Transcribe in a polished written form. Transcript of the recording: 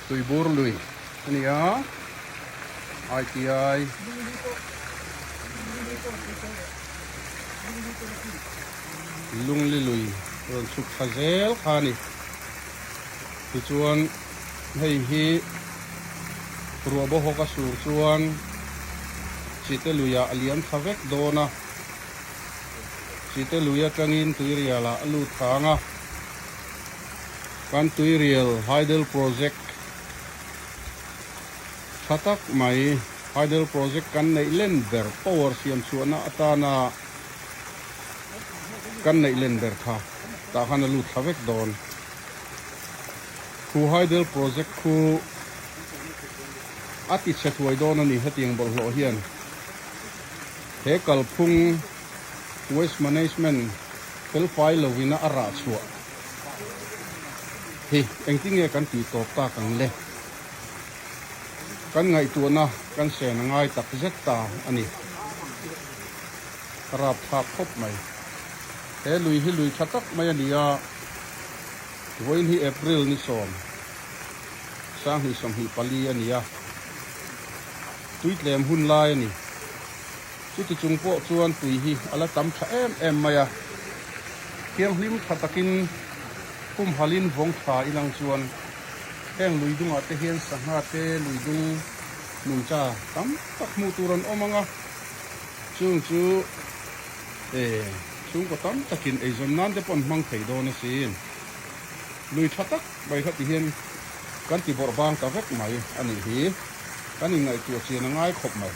Tuibur lui a ni a, ITI. Lungli lui rawn chhuk thla zel kha a ni. Tichuan hei hi ruah bawhawk a sur chuan Chite luiah a liam thla vek dawn a, Chite lui atangin tuirialah a lut thang a. Kan tuirial Hydel Project tha tak mai, Hydel Project kan neih len ber power siam chhuahna atana kan neih len ber kha tah khan a lut thla vek dawn. Khu Hydel Project khu a ti chhe thuai dawn a ni hetiang bawlhhlawh hian he kalphung Waste Management felfai lovina a rah chhuah hi engtin nge kan tih tawp tak ang le? Kan ngaihtuahna kan sen a ngai tak zet ta a ni. A rapthlak khawp mai. He lui hi lui tha tak mai a ni a, vawiin hi April ni sawm, 2024 a ni a, tuitlem hun lai a ni. Chuti chung pawh chuan tui hi a la tam tha em em mai a, thianghlim tha takin humhalin vawng tha ilang chuan heng lui dungah te hian sangha te lui dung nungcha tam tak hmuh tur an awm ang a, chung chu e chhungkaw tam takin eizawn nan te pawh an hmang thei dawn asin. Lui tha tak mai kha ti hian kan ti bawrh bang ta vek mai a nih hi, kan inngaihtuah chian a ngai khawp mai.